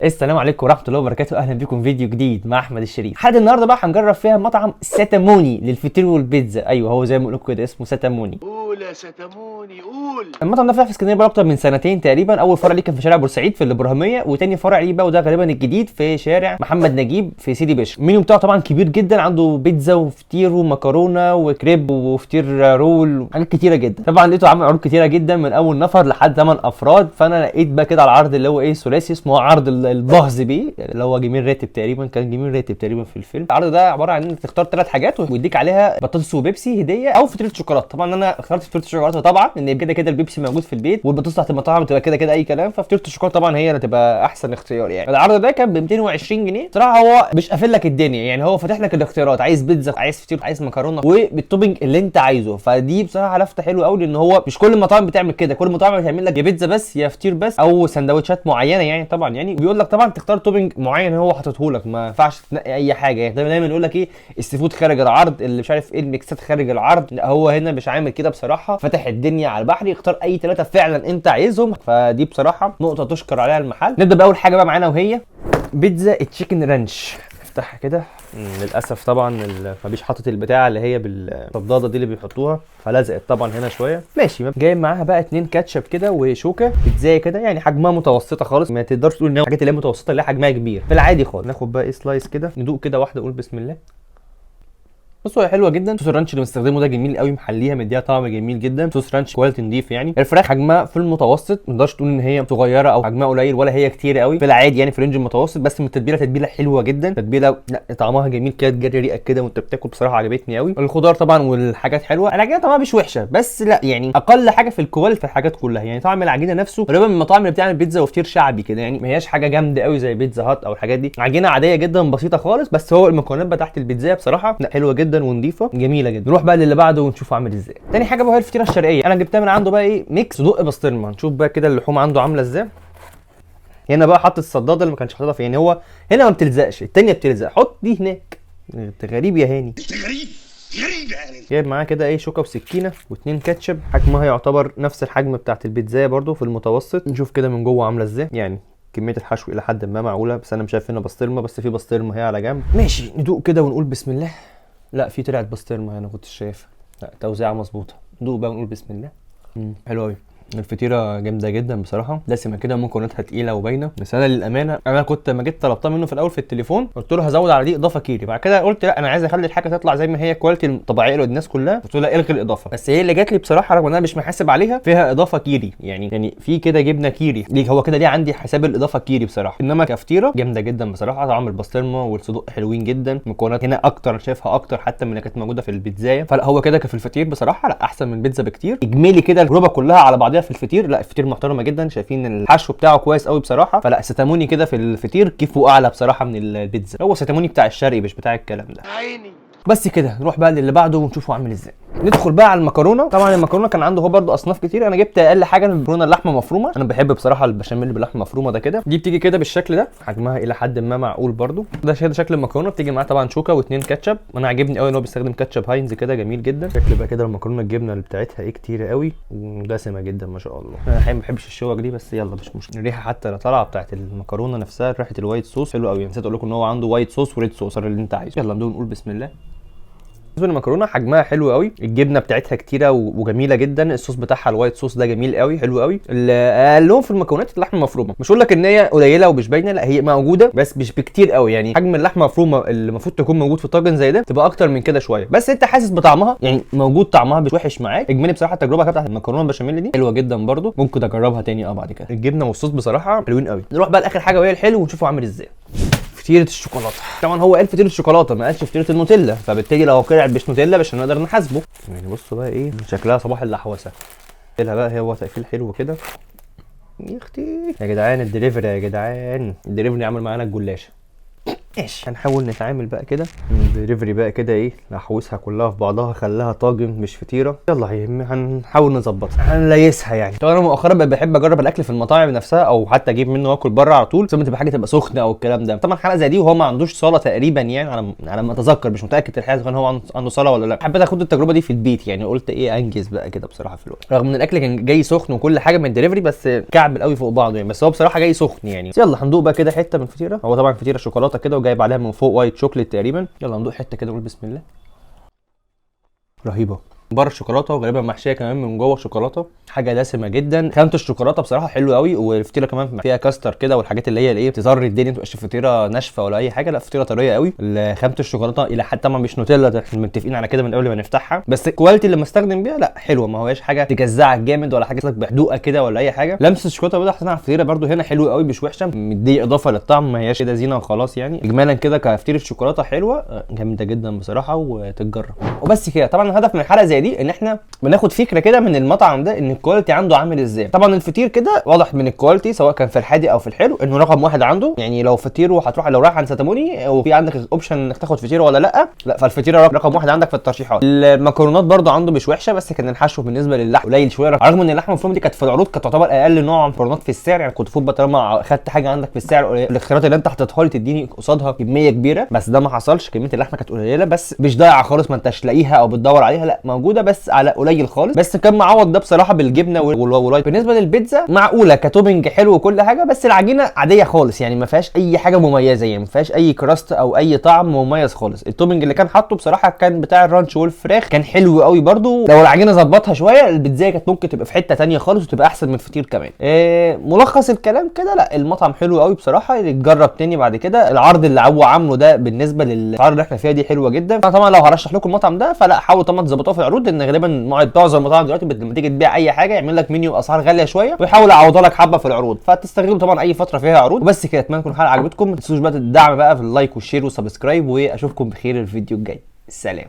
السلام عليكم ورحمة الله وبركاته، اهلا بكم فيديو جديد مع احمد الشريف. حد النهارده بقى هنجرب فيها مطعم ستاموني للفطير والبيتزا. ايوه هو زي ما بقول لكم كده اسمه ستاموني. قول يا ستاموني قول. المطعم ده فتح في اسكندرية بقى اكتر من سنتين تقريبا. اول فرع ليه كان في شارع بورسعيد في الابراهيمية، وتاني فرع ليه بقى وده غالبا الجديد في شارع محمد نجيب في سيدي بشر. المنيو بتاعه طبعا كبير جدا، عنده بيتزا وفطير ومكرونه وكريب وفطير roll وحاجات كتيرة جدا. طبعا لقيته عامل عروض كتيرة جدا من اول نفر لحد 8 افراد، فانا لقيت بقى كده على العرض اللي هو ايه ثلاثي اسمه عرض البهز بيه اللي هو جميل راتب تقريبا، كان جميل راتب تقريبا في الفيلم. العرض ده عبارة عن انك تختار 3 حاجات ويديك عليها بطاطس وبيبسي هديه او فطيره شوكولاتة. طبعا انا اخترت فطيره الشوكولاتة طبعا لان كده كده البيبسي موجود في البيت والبطاطس بتاعت المطاعم بتبقى كده كده اي كلام، ففطيره الشوكولاتة طبعا هي اللي تبقى احسن اختيار. يعني العرض ده كان ب 220 جنيه. صراحة هو مش قافل لك الدنيا، يعني هو فاتح لك الاختيارات، عايز بيتزا عايز فطير عايز مكرونه وبال topping اللي انت عايزه. فدي بصراحة لفته حلوة قوي، لان هو مش كل المطاعم بتعمل كده. كل المطاعم بتعمل لك يا بيتزا بس يا فطير بس او سندوتشات معينة. يعني طبعا يعني بيقول لك طبعا تختار topping معين هو حاططه لك، ما ينفعش تنقي اي حاجة. يعني دايما يقول لك ايه ال seafood خارج العرض، اللي مش عارف ايه الميكسات خارج العرض. لا هو هنا مش عامل كده بصراحة، فتح الدنيا على البحر، اختار اي 3 فعلا انت عايزهم. فدي بصراحة نقطة تشكر عليها المحل. نبدا باول حاجة بقى معانا وهي بيتزا chicken ranch. افتحها كده. للاسف طبعا مفيش حاطط البتاعه اللي هي بالصداده دي اللي بيحطوها، فلزقت طبعا هنا شوية. ماشي، جايب معاها بقى 2 كاتشب كده وشوكه بيتزايه كده، يعني حجمها متوسطه خالص، ما تقدرش تقول ان هي الحاجات اللي هي متوسطه اللي هي حجمها كبير، في العادي خالص. ناخد بقى ايه slice كده، ندوق كده واحدة، نقول بسم الله. بصوا هي حلوة جدا. صوص ال ranch اللي مستخدمة ده جميل قوي، محليها مديها طعم جميل جدا. صوص ranch quality نضيف. يعني الفراخ حجمها في المتوسط، ما تقدرش تقول ان هي صغيرة او حجمها قليل ولا هي كتير قوي، في العادي يعني في range المتوسط. بس من التتبيله تتبيله حلوة جدا، تتبيله لا طعمها جميل كده، تجري ريقك كده وانت بتاكل، بصراحة عجبتني قوي. الخضار طبعا والحاجات حلوة، العجينة طبعا مش وحشة، بس لا يعني اقل حاجة في ال quality في الحاجات كلها. يعني طعم العجينة نفسه قريبه من المطاعم اللي بتعمل بيتزا وفطير شعبي كده، يعني ما هياش حاجة جامدة قوي زي بيتزا هات او الحاجات دي، عجينه عادية جدا بسيطة خالص. بس هو المكونات بتاعت البيتزا بصراحة لا حلوة جدا ونضيفه جميلة جدا. نروح بقى للي بعده ونشوفه عامل ازاي. تاني حاجة بقى هي الفطيره الشرقية، انا جبتها من عنده بقى ايه mix صدق بسطرمه. نشوف بقى كده اللحوم عنده عامله ازاي. هنا بقى حط الصداده اللي ما كانش حاططها في، يعني هو هنا ما بتلزقش، التانية بتلزق، حط دي هناك. انت غريب يا هاني، انت غريب غريب يا هاني. جايب معاه كده ايه شوكه وسكينة واتنين كاتشب، حجمها يعتبر نفس الحجم بتاعت البيتزا برده في المتوسط. نشوف كده من جوه عامله ازاي. يعني كمية الحشو الى حد ما معقولة، بس انا مش شايف هنا بسطرمه، بس في بسطرمه هي على جنب. ماشي ندوق كده ونقول بسم الله. لا في طلعت بسطرمه انا كنت شايفها، لا توزيعه مظبوطة. ندوق بقى ونقول بسم الله. حلو قوي. الفطيره جامدة جدا بصراحة، دسمة كده مكوناتها تقيلة وباينه. بس انا للامانة انا كنت لما جيت طلبتها منه في الاول في التليفون قلت له هزود على دي اضافه كيري، بعد كده قلت لا انا عايز اخلي الحاجة تطلع زي ما هي quality الطبيعية للناس كلها، قلت له لا الغي الاضافة. بس هي اللي جات لي بصراحة رغم ان انا مش محاسب عليها فيها اضافه كيري، يعني في كده جبنه كيري ليه هو كده ليه عندي حساب الاضافة كيري بصراحة. انما كفطيره جامدة جدا بصراحة، طعم البسطرمه والصدق حلوين جدا، مكونات هنا اكتر شايفها اكتر حتى من اللي كانت موجودة في البيتزايه. فلا هو كده في الفطير بصراحة لا احسن من البيتزا بكتير. اجمالي كده التجربة كلها على بعضها في الفطير، لا الفطير محترمه جدا، شايفين الحشو بتاعه كويس قوي بصراحة. فلا ستاموني كده في الفطير كيفه اعلى بصراحة من البيتزا. هو ستاموني بتاع الشرقي مش بتاع الكلام ده. عيني. بس كده نروح بقى للي بعده ونشوفه عامل ازاي. ندخل بقى على المكرونه. طبعا المكرونه كان عنده هو برده اصناف كتير، انا جبت اقل حاجة المكرونه اللحمة مفرومه. انا بحب بصراحة البشاميل باللحمه المفرومه ده كده، دي بتيجي كده بالشكل ده، حجمها الى حد ما معقول برده. ده كده شكل المكرونه، بتيجي معاه طبعا شوكه واثنين كاتشب. انا عاجبني قوي ان هو بيستخدم كاتشب هاينز كده جميل جدا. شكل بقى كده المكرونه الجبنة اللي بتاعتها ايه كتير قوي ودسمه جدا ما شاء الله. انا الحقيقة ما بحبش الشوك دي بس يلا مش مشكلة. الريحة حتى اللي طالعه بتاعت المكرونه نفسها ريحه ال white sauce حلو قوي. نسيت اقول لكم ان هو عنده white sauce و red sauce اللي انت عايزه. يلا نقول بسم الله. بالنسبة للمكرونه حجمها حلو قوي، الجبنة بتاعتها كتيرة وجميلة جدا، الصوص بتاعها ال white sauce ده جميل قوي حلو قوي. اقلهم في المكونات اللحمة المفرومه، مش هقول لك ان هي قليله ومش باينة، لا هي موجودة بس مش بكتير قوي. يعني حجم اللحمة المفرومه اللي المفروض تكون موجود في طاجن زي ده تبقى اكتر من كده شوية، بس انت حاسس بطعمها يعني موجود، طعمها مش وحش معاك. اجمالي بصراحة التجربة بتاعت المكرونه البشاميل دي حلوة جدا برده، ممكن اجربها تاني بعد كده. الجبنة والصوص بصراحة حلوين قوي. نروح بقى لاخر حاجة وهي الحلو ونشوفه عامل ازاي. فطيره الشوكولاتة، طبعا هو قال فطيره الشوكولاتة ما قالش فطيره النوتيلا، فبالتالي لو طلعت مش نوتيلا مش هنقدر نحاسبه. يعني بصوا بقى ايه شكلها صباح اللحوسه. تقفلها بقى، هو تقفيل حلو كده. يا اختي يا جدعان الدليفري، يا جدعان الدليفري عمل معانا الجلاشه. ماشي، هنحاول نتعامل بقى كده الدليفري بقى كده ايه، نحوسها كلها في بعضها، خلاها طاجن مش فطيره. يلا هنحاول نظبطها، هنليسها يعني. طبعا انا مؤخرا بقى بحب اجرب الاكل في المطاعم نفسها، او حتى اجيب منه واكل بره على طول، ثم تبقى حاجة تبقى سخنة او الكلام ده. طبعا حلقة زي دي وهو ما عندوش صاله تقريبا يعني، على ما اتذكر، مش متاكد الحقيقة كان هو عنده صاله ولا لا. حبيت اخد التجربة دي في البيت يعني، قلت ايه انجز بقى كده بصراحة في الوقت، رغم ان الاكل كان جاي سخن وكل حاجة من الدليفري، بس كعبل قوي فوق بعضه يعني، بس هو بصراحة جاي سخن يعني. يلا هندوق بقى كده حتة من الفطيره. هو طبعا فطيره شوكولاتة كده وجايب عليها من فوق white chocolate تقريبا. يلا ندوق حتة كده ونقول بسم الله. رهيبة، بره الشوكولاتة وغالبا محشيه كمان من جوه شوكولاتة، حاجة دسمة جدا. خامة الشوكولاتة بصراحة حلوة قوي، والفطيره كمان فيها كاستر كده والحاجات اللي هي الايه تطري الدنيا، ما تبقاش فطيره ناشفة ولا اي حاجة، لا فطيره طرية قوي. خامة الشوكولاتة الى حد طبعا مش نوتيلا، ده احنا متفقين على كده من قبل ما نفتحها، بس ال quality اللي مستخدم بيها لا حلوة، ما هواش حاجة تجزعك جامد ولا حاجة بحدوقه كده ولا اي حاجة. لمسه الشوكولاتة برضه حطيناها على الفطيره برضه هنا حلوة قوي، مش وحشة، مديه اضافه للطعم، ما هياش كده زينة وخلاص يعني. اجمالا كده كفطيره شوكولاتة حلوة جامدة جدا بصراحة وتتجرب. وبس كده. طبعا الهدف من الحلقة زي دي ان احنا بناخد فكرة كده من المطعم ده ان ال quality عنده عامل ازاي. طبعا الفطير كده واضح من ال quality سواء كان في الحادق او في الحلو انه رقم واحد عنده يعني. لو فطير وهتروح، لو رايح عند ستاموني وفي عندك option انك تاخد فطير ولا لا، لا فالفطيره رقم واحد عندك في الترشيحات. المكرونات برده عنده مش وحشة، بس كان الحشو بالنسبة للحم قليل شوية، رغم ان اللحمة المفرومه دي كانت في العروض كانت تعتبر اقل نوع مكرونات في السعر يعني. كنت المفروض طالما خدت حاجة عندك في السعر الاختيارات اللي انت حاططها لي تديني قصادها كمية كبيرة، بس ده ما حصلش. كمية اللحمة كانت قليله بس مش ضايعة خالص، ما انتش لاقيها او بتدور عليها، لا موجودة بس على قليل خالص. بس كان معوض ده بصراحة بالجبنه وال white. بالنسبة للبيتزا معقولة ك topping حلو وكل حاجة، بس العجينة عادية خالص يعني، ما فيهاش اي حاجة مميزة يعني، ما فيهاش اي crust او اي طعم مميز خالص. ال topping اللي كان حاطه بصراحة كان بتاع ال ranch والفراخ، كان حلو قوي برده. لو العجينة ظبطها شوية البيتزا كانت ممكن تبقى في حتة ثانية خالص وتبقى احسن من الفطير كمان. ملخص الكلام كده، لا المطعم حلو قوي بصراحة، يتجرب تاني بعد كده. العرض اللي هو عامله ده بالنسبة للاسعار اللي احنا فيها دي حلوة جدا. انا طبعا لو هرشح لكم المطعم ده فلا حاولوا طبعا تظبطوه في العروض، لان غالبا معظم المطاعم دلوقتي لما تيجي تبيع اي حاجة يعمل لك منيو اسعار غالية شوية ويحاول يعوضها لك حبه في العروض، فتستغلوا طبعا اي فترة فيها عروض. وبس كده، اتمنى تكون الحلقة عجبتكم. ما تنسوش بقى الدعم بقى في ال like وال share وال subscribe، واشوفكم بخير الفيديو الجاي. سلام.